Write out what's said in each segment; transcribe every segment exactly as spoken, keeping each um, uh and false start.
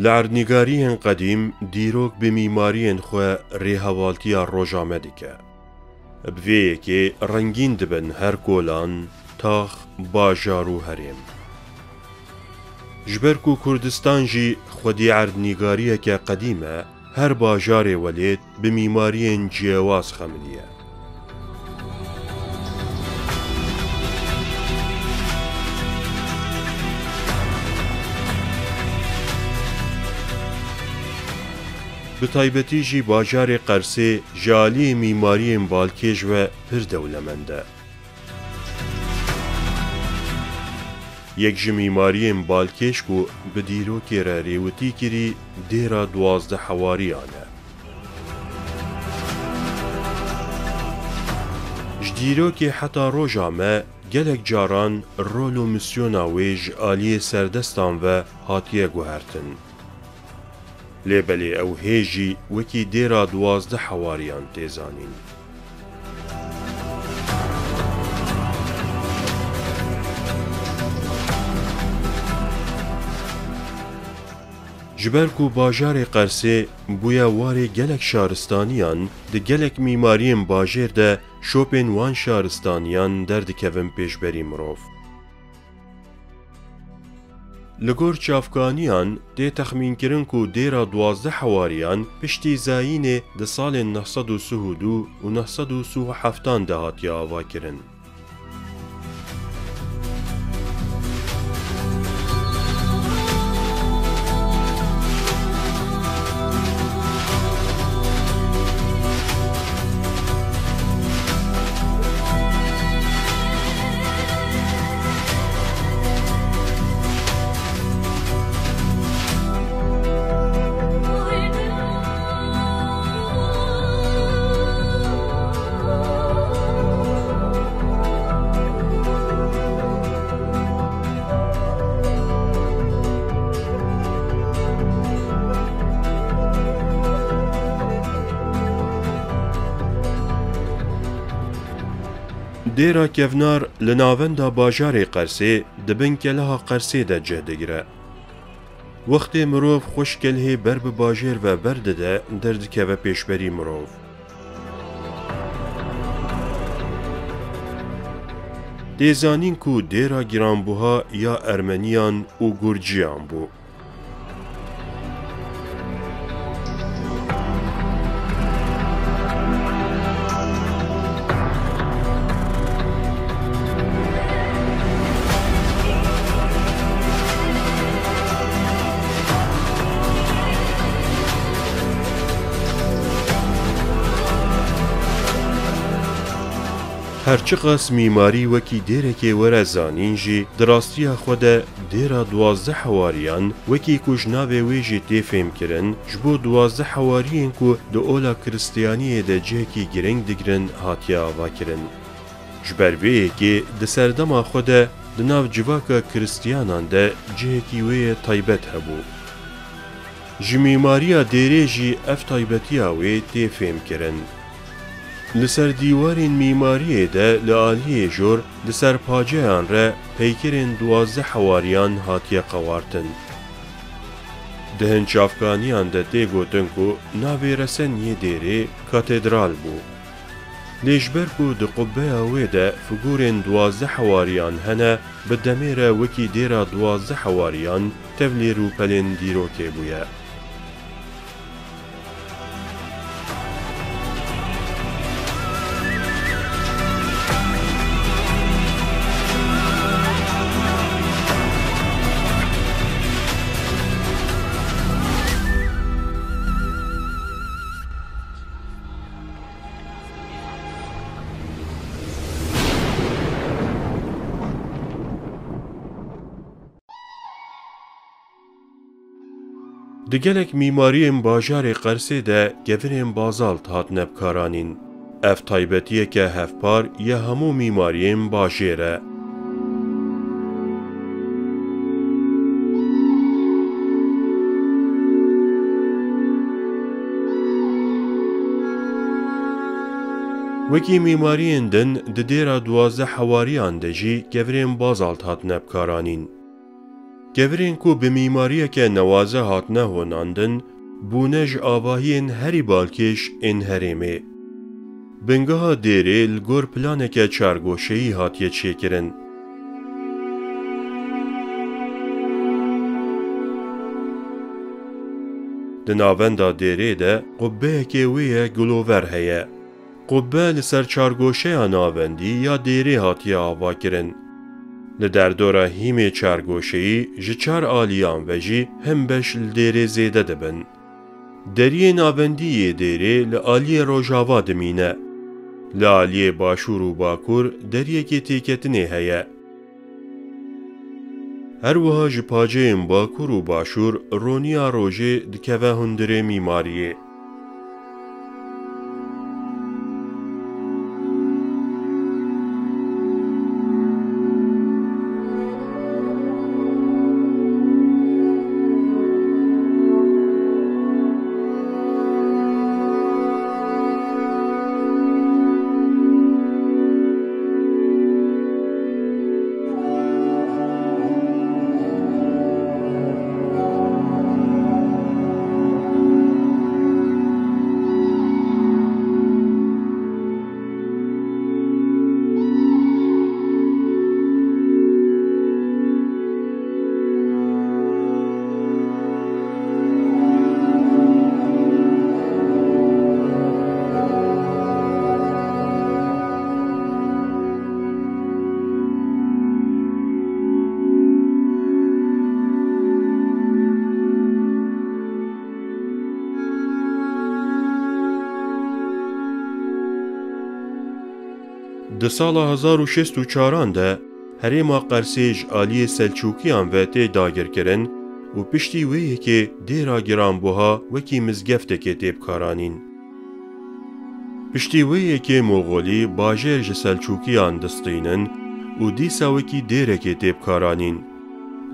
Li erdnîgariyên qedîm dîrok bi mîmariyên xwe rêhevaltiya roja me dike. Bi vê yekê rengîn dibin her kolan, tax, bajar û herêm. Ji ber ku Kurdistan jî xwedî erdnîgariyeke qedîm e, her bajarê welêt bi mîmariyên ciyewaz xemiliye. Bi taybetî jî bajarê Qersê ji aliyê mîmariyên balkêş ve pir dewlemend e. Yek ji mîmariyên balkêş ku bi dîrokê re rêwitî kirî, dêra duwazdeh hewariyan e. Ji dîrokê heta roja me gelek caran rol û misyona wê ji aliyê serdestan ve hatiye guhertin. Lê belê ew hê jî wekî dêra duwazdeh hewariyan tê zanîn. Ji ber ku bajarê Qersê bûye warê gelek şaristaniyan, di gelek mîmariyên bajêr de şopên wan şaristaniyan derdikevin pêşberî mirov. Li gor çavkaniyan tê texmînkirin ku dêra duwazdeh hewariyan piştî zayînê di salên neh sed û sih û du û neh sed û sih û heftan de hatiye avakirin. Dêra kevnar li navenda bajarê Qersê di bin keleha Qersê de cih digire. Wextê mirov xweş kelhê ber bi bajêr ve berdide, derdikeve pêşberî mirov. Tê zanîn ku dêra giranbuha ya Ermeniyan û Gurciyan bû. Her çiqas mîmarî wekî dêrekê were zanîn jî, di rastiya xwe de dêra duwazdeh hewariyan, wekî ku ji navê wê jî tê fêmkirin, ji bo duwazdeh hewariyên ku di ola Kristiyaniyê de cihekî girîng digirin, hatiye avakirin. Ji ber vê yekê di serdema xwe de di nav civaka Kristiyanan de cihekî wê yê taybet hebû. Ji mîmariya dêrê jî ev taybetiya wê tê fêmkirin. Li ser dîwarên mîmariyê de li aliyê jor di ser paceyan re peykerên duwazdeh hewariyan hatiye qewartin. Di hin çavkaniyan de tê gotin ku navê resen yê dêrê katedral bû. Lê ji ber ku di qubbeya wê de figûrên duwazdeh hewariyan hene, bi demê re wekî dêra duwazdeh hewariyan tevlî rûpelên dîrokê bûye. Di gelek mîmariyên bajarê Qersê de kevirên bazalt hatine bikaranîn. Ev taybetiyeke hevpar ya hemû mîmariyên bajêr e. Wekî mîmariyên din di dêra duwazdeh hewariyan de jî kevirên bazalt hatine bikaranîn. Kevirên ku bi mîmariyeke newaze hatine honandin, bûne ji avahiyên herî balkêş ên herêmê. Bingeha dêrê li gor planeke çargoşeyî hatiye çêkirin. Di navenda dêrê de qubbeyekê wê ye gilover heye. Qubbe li ser çargoşeya navendî ya dêrê hatiye avakirin. Li derdora hîmê çargoşeyî ji çar aliyan ve jî hin beş li dêrê zêde dibin. Deriyê navendî yê dêrê li aliyê rojava dimîne. Li aliyê başûr û bakur deriyekê têketinê heye. Her wiha ji paceyên bakur û başûr roniya rojê dikeve hundirê mîmariyê. Di sala hezar û şêst û çaran de herêma Qersê ji aliyê Selçûkiyan ve tê dagirkirin û piştî wê yekê dêra giranbuha wekî mizgeftekê tê bikaranîn. Piştî wê yekê Moxolî bajêr ji Selçûkiyan distînin û dîsa wekî dêrekê tê bikaranîn.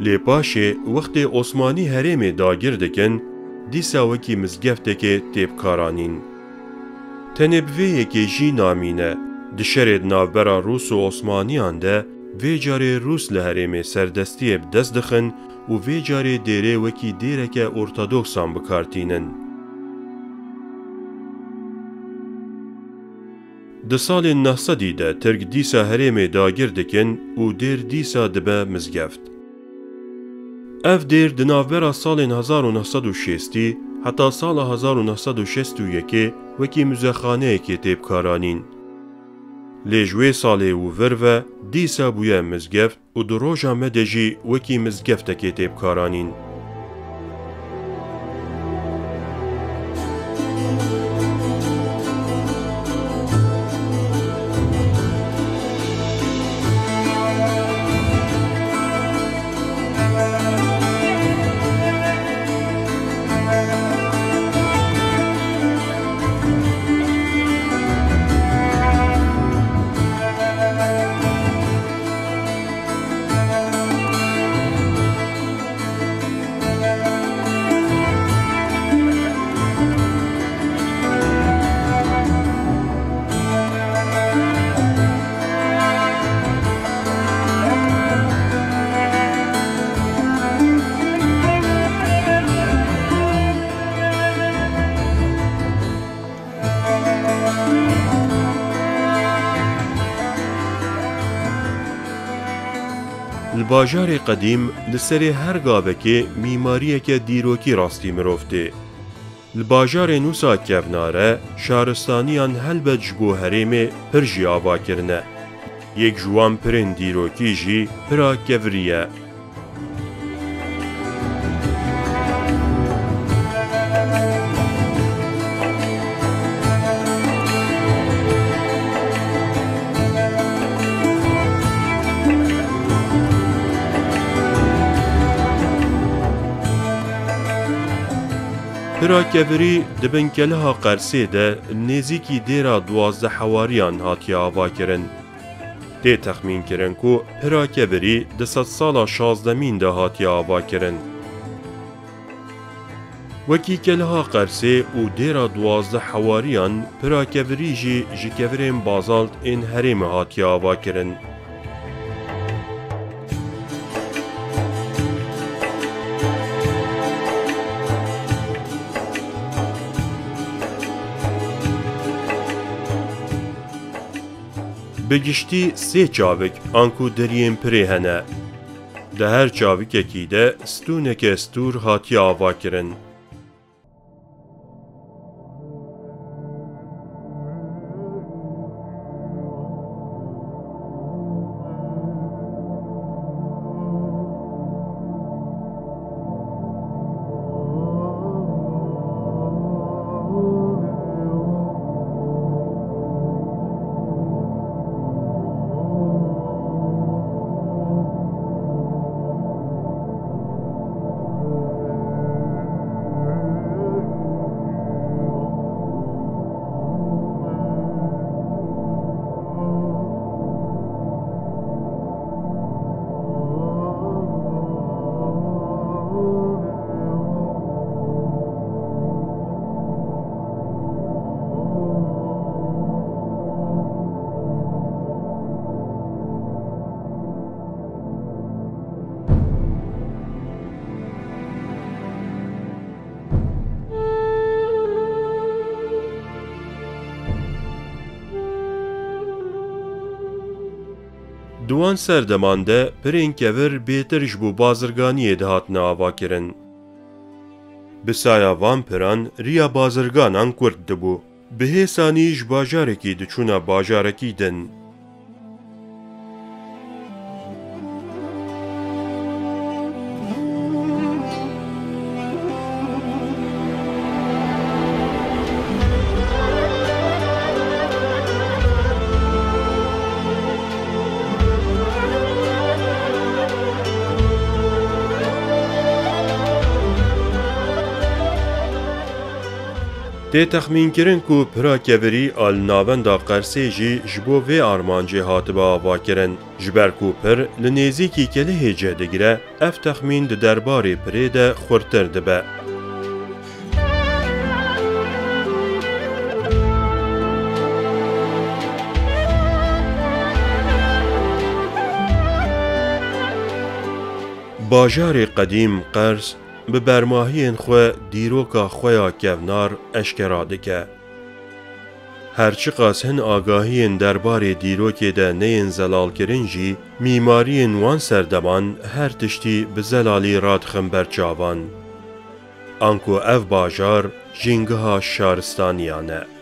Lê paşê wextê Osmanî herêmê dagir dikin, dîsa wekî mizgeftekê tê bikaranîn. Tenê bi vê yekê jî namîne, di şerê di navbera Rûs û Osmaniyan de vê carê Rûs li herêmê serdestiyê bi dest dixin û vê carê dêrê wekî dêreke ortodoksan bi kar tînin. Di salên neh sedî de Tirk dîsa herêmê dagir dikin û dêr dîsa dibe mizgeft. Ev dêr di navbera salên hezar û neh sed û şêstî heta sala hezar û neh sed û şêst û yekê wekî muzexaneyekê tê bikaranîn. Lê ji wê salê û vir ve dîsa bûye mizgeft û di roja me de jî wekî mizgeftekê tê bikaranîn. Li bajarê qedîm, li serê her gavekê mîmariyeke dîrokî rastî mirov tê. Li bajarê nûsa kevnare, şaristaniyan helbet ji bo herêmê pir jî ava kirine. Yek ji wan pirên dîrokî jî pira kevirî ye. Pira kevirî di bin keleha Qersê de nêzîkî dêra duwazdeh hewariyan hatiye avakirin. Tê texmînkirin ku pira kevirî di sedsala şazdemîn de hatiye avakirin. Wekî keleha Qersê û dêra duwazdeh hewariyan, pira kevirî jî ji kevirên bazalt ên herêmê hatiye avakirin. Bi giştî sê çavik anku deriyên pirê hene. Di her çavikekî de stûneke stûr hatiye avakirin. Di wan serdeman de pirên kevir bêtir ji bo bazirganiyê dihatine avakirin. Bi saya van piran riya bazirganan kurt dibû. Bi hêsanî ji bajarekî diçûna bajarekî din. Tê texmînkirin ku pira kevirî a li navenda Qersê jî ji bo vê armancê hatibe avakirin. Ji ber ku pir li nêzîkî Kelihê cih digire, ev texmîn di derbarê pirê de xurtir dibe. Bajarê qedîm Qers bi bermahiyên xwe dîroka xwe ya kevnar eşkera dike. Her çiqas hin agahiyên derbarê dîrokê de neyên zelalkirin jî, mîmariyên wan serdeman her tiştî bi zelalî radixin ber çavan. Anku ev bajar jîngiha şaristaniyan e.